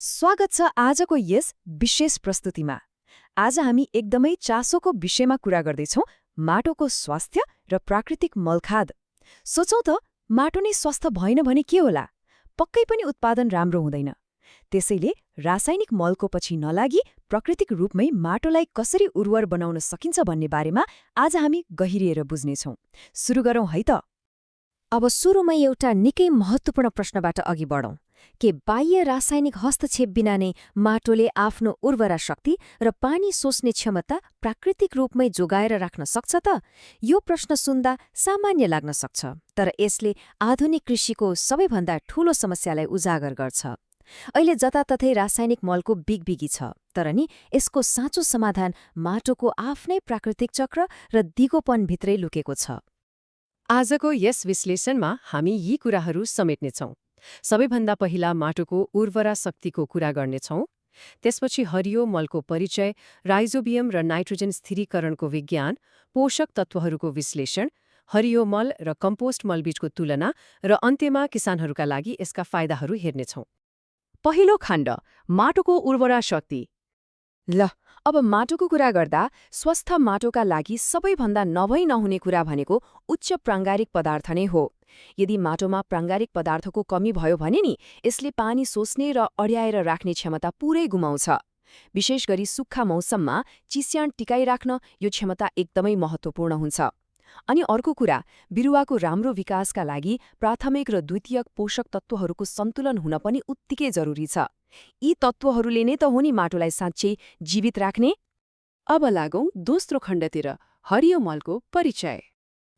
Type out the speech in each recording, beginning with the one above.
स्वागत छ आजको यस विशेष प्रस्तुतिमा। आज हामी एकदमै चासोको विषयमा कुरा गर्दैछौँ, माटोको स्वास्थ्य र प्राकृतिक मलखाद। सोचौँ त, माटो नै स्वस्थ भएन भने के होला? पक्कै पनि उत्पादन राम्रो हुँदैन। त्यसैले रासायनिक मलको पछि नलागी प्राकृतिक रूपमै माटोलाई कसरी उर्वर बनाउन सकिन्छ भन्ने बारेमा आज हामी गहिरिएर बुझ्नेछौँ। सुरु गरौँ है त। अब सुरुमै एउटा निकै महत्त्वपूर्ण प्रश्नबाट अघि बढौँ। के बाह्य रासायनिक हस्तक्षेप बिना नै माटोले आफ्नो उर्वरा शक्ति र पानी सोच्ने क्षमता प्राकृतिक रूपमै जोगाएर राख्न सक्छ त? यो प्रश्न सुन्दा सामान्य लाग्न सक्छ, तर यसले आधुनिक कृषिको सबैभन्दा ठूलो समस्यालाई उजागर गर्छ। अहिले जताततै रासायनिक मलको बिगबिगी छ, तर नि यसको साँचो समाधान माटोको आफ्नै प्राकृतिक चक्र र दिगोपनभित्रै लुकेको छ। आजको यस विश्लेषणमा हामी यी कुराहरू समेट्नेछौँ। सबैभन्दा पहिला माटोको उर्वरा शक्तिको कुरा गर्नेछौँ। त्यसपछि हरियो मलको परिचय, राइजोबियम र नाइट्रोजन स्थिरीकरणको विज्ञान, पोषक तत्त्वहरूको विश्लेषण, हरियो मल र कम्पोस्ट मलबीचको तुलना र अन्त्यमा किसानहरूका लागि यसका फाइदाहरू हेर्नेछौँ। पहिलो खण्ड, माटोको उर्वरा शक्ति। ल, अब माटोको कुरा गर्दा स्वस्थ माटोका लागि सबैभन्दा नभई नहुने कुरा भनेको उच्च प्राङ्गारिक पदार्थ नै हो। यदि माटोमा प्राङ्गारिक पदार्थको कमी भयो भने नि यसले पानी सोच्ने र अड्याएर राख्ने क्षमता पुरै गुमाउँछ। विशेष गरी सुक्खा मौसममा चिस्यान टिकाइराख्न यो क्षमता एकदमै महत्त्वपूर्ण हुन्छ। अनि अर्को कुरा, बिरुवाको राम्रो विकासका लागि प्राथमिक र द्वितीयक पोषक तत्त्वहरूको सन्तुलन हुन पनि उत्तिकै जरुरी छ। यी तत्त्वहरूले नै त हो नि माटोलाई साँच्चै जीवित राख्ने। अब लागौँ दोस्रो खण्डतिर, हरियो मलको परिचय।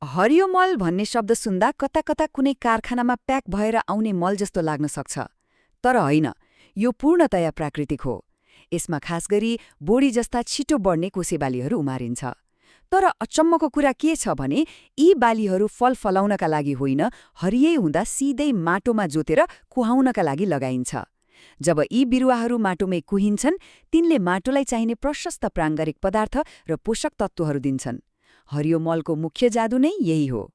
हरियो मल भन्ने शब्द सुन्दा कता कता कुनै कारखानामा प्याक भएर आउने मल जस्तो लाग्न सक्छ। तर होइन, यो पूर्णतया प्राकृतिक हो। यसमा खास गरी बोडी जस्ता छिटो बढ्ने कोसेबालीहरू उमारिन्छ। तर अचम्मको कुरा के छ भने यी बालीहरू फल फलाउनका लागि होइन, हरियै हुँदा सिधै माटोमा जोतेर कुहाउनका लागि लगाइन्छ। जब यी बिरुवाहरू माटोमै कुहिन्छन्, तिनले माटोलाई चाहिने प्रशस्त प्राङ्गारिक पदार्थ र पोषक तत्त्वहरू दिन्छन्। हरियो मलको मुख्य जादु नै यही हो।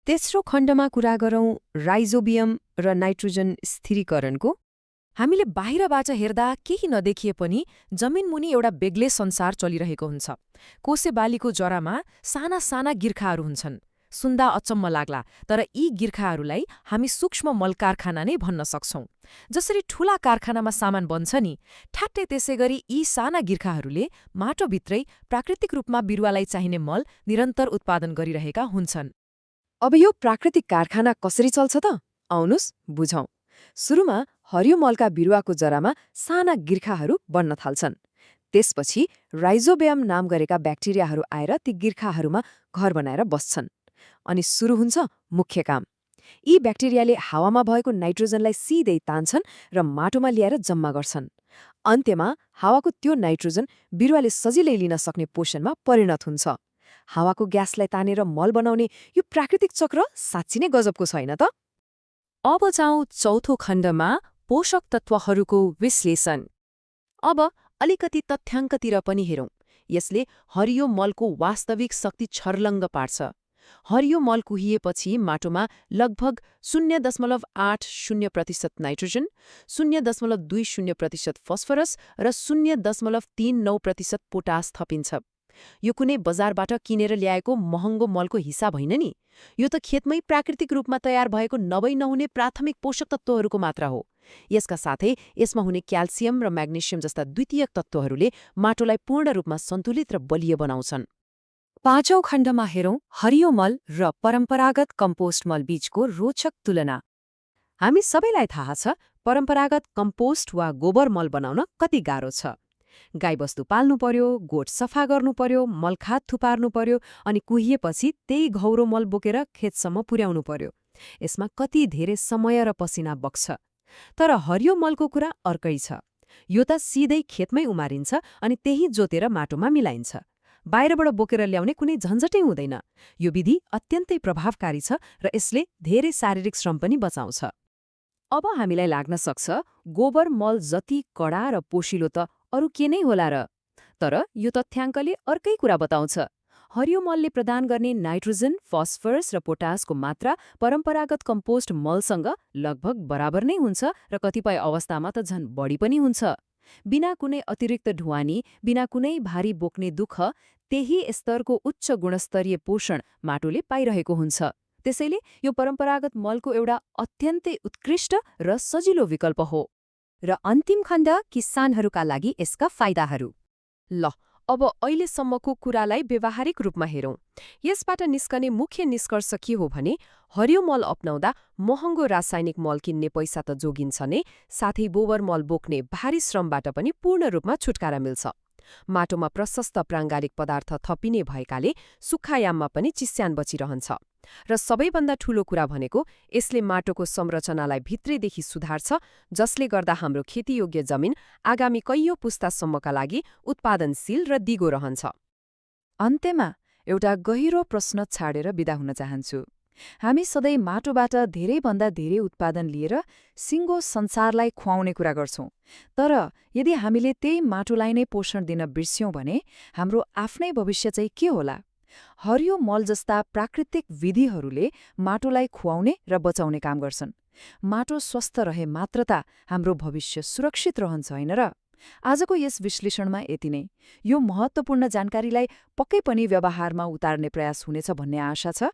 तेस्रो खण्डमा कुरा गरौँ राइजोबियम र नाइट्रोजन स्थिरीकरणको। हामीले बाहिरबाट हेर्दा केही नदेखिए पनि जमिनमुनि एउटा बेग्लै संसार चलिरहेको हुन्छ। कोसेबालीको जरामा साना साना गिर्खाहरू हुन्छन्। सुन्दा अचम्म लाग्ला, तर यी गिर्खाहरूलाई हामी सूक्ष्म मल कारखाना नै भन्न सक्छौं। जसरी ठूला कारखानामा सामान बन्छ नि, ठ्याट्टै त्यसै गरी यी साना गिर्खाहरूले माटोभित्रै प्राकृतिक रूपमा बिरुवालाई चाहिने मल निरन्तर उत्पादन गरिरहेका हुन्छन्। अब यो प्राकृतिक कारखाना कसरी चल्छ त? आउनुस् बुझौँ। सुरुमा हरियो मलका बिरुवाको जरामा साना गिर्खाहरू बन्न थाल्छन्। त्यसपछि राइजोबियम नाम गरेका ब्याक्टेरियाहरू आएर ती गिर्खाहरूमा घर बनाएर बस्छन्। अनि सुरु हुन्छ मुख्य काम। यी ब्याक्टेरियाले हावामा भएको नाइट्रोजनलाई सिधै तान्छन् र माटोमा ल्याएर जम्मा गर्छन्। अन्त्यमा हावाको त्यो नाइट्रोजन बिरुवाले सजिलै लिन सक्ने पोषणमा परिणत हुन्छ। हावाको ग्यासलाई तानेर मल बनाउने यो प्राकृतिक चक्र साँच्चै नै गजबको छैन त? अब जाउँ चौथो खण्डमा, पोषक तत्त्वहरूको विश्लेषण। अब अलिकति तथ्याङ्कतिर पनि हेरौँ। यसले हरियो मलको वास्तविक शक्ति छर्लङ्ग पार्छ। हरियो मल कुहिएपछि माटोमा लगभग 0.80% नाइट्रोजन, 0.20% फस्फरस र 0.39% पोटास थपिन्छ। यो कुनै बजारबाट किनेर ल्याएको महँगो मलको हिसाब होइन नि। यो त खेतमै प्राकृतिक रूपमा तयार भएको नभई नहुने प्राथमिक पोषक तत्त्वहरूको मात्रा हो। यसका साथै यसमा हुने क्याल्सियम र म्याग्नेशियम जस्ता द्वितीयक तत्त्वहरूले माटोलाई पूर्ण रूपमा सन्तुलित र बलियो बनाउँछन्। पाँचौं खण्डमा हेरौँ हरियो मल र परम्परागत कम्पोस्ट मल बीचको रोचक तुलना। हामी सबैलाई थाहा छ, परम्परागत कम्पोस्ट वा गोबर मल बनाउन कति गाह्रो छ। गाईबस्तु पाल्नु पर्यो, गोठ सफा गर्नु पर्यो, मलखाद थुपार्नु पर्यो, अनि कुहिएपछि त्यही घौरो मल बोकेर खेतसम्म पुर्याउनु पर्यो। यसमा कति धेरै समय र पसिना बग्छ। तर हरियो मलको कुरा अर्कै छ। यो त सिधै खेतमै उमारिन्छ अनि त्यही जोतेर माटोमा मिलाइन्छ। बाहिरबाट बोकेर ल्याउने कुनै झन्झटै हुँदैन। यो विधि अत्यन्तै प्रभावकारी छ र यसले धेरै शारीरिक श्रम पनि बचाउँछ। अब हामीलाई लाग्न सक्छ, गोबर मल जति कडा र पोषिलो त अरू के नै होला र? तर यो तथ्याङ्कले अर्कै कुरा बताउँछ। हरियो मलले प्रदान गर्ने नाइट्रोजन, फस्फरस र पोटासको मात्रा परम्परागत कम्पोस्ट मलसँग लगभग बराबर नै हुन्छ र कतिपय अवस्थामा त झन् बढी पनि हुन्छ। बिना कुनै अतिरिक्त ढुवानी, बिना कुनै भारी बोक्ने दुःख, त्यही स्तरको उच्च गुणस्तरीय पोषण माटोले पाइरहेको हुन्छ। त्यसैले यो परम्परागत मलको एउटा अत्यन्तै उत्कृष्ट र सजिलो विकल्प हो। र अन्तिम खण्ड किसानहरूका लागि यसका फाइदाहरू। ल अब अहिलेसम्मको कुरालाई व्यावहारिक रूपमा हेरौँ। यसबाट निस्कने मुख्य निष्कर्ष के हो भने हरियो मल अपनाउँदा महँगो रासायनिक मल किन्ने पैसा त जोगिन्छ नै, साथै गोबर मल बोक्ने भारी श्रमबाट पनि पूर्ण रूपमा छुटकारा मिल्छ। माटोमा प्रशस्त प्राङ्गारिक पदार्थ थपिने भएकाले सुक्खायाममा पनि चिस्यान बचिरहन्छ। र सबैभन्दा ठूलो कुरा भनेको यसले माटोको संरचनालाई भित्रैदेखि सुधार्छ, जसले गर्दा हाम्रो खेतीयोग्य जमिन आगामी कैयौं पुस्तासम्मका लागि उत्पादनशील र दिगो रहन्छ। अन्त्यमा एउटा गहिरो प्रश्न छाडेर बिदा हुन चाहन्छु। हामी सधैँ माटोबाट धेरैभन्दा धेरै उत्पादन लिएर सिङ्गो संसारलाई खुवाउने कुरा गर्छौं। तर यदि हामीले त्यही माटोलाई नै पोषण दिन बिर्स्यौं भने हाम्रो आफ्नै भविष्य चाहिँ के होला? हरियो मल जस्ता प्राकृतिक विधिहरूले माटोलाई खुवाउने र बचाउने काम गर्छन्। माटो स्वस्थ रहे मात्र त हाम्रो भविष्य सुरक्षित रहन्छ, होइन र? आजको यस विश्लेषणमा यति नै। यो महत्त्वपूर्ण जानकारीलाई पक्कै पनि व्यवहारमा उतार्ने प्रयास हुनेछ भन्ने आशा छ।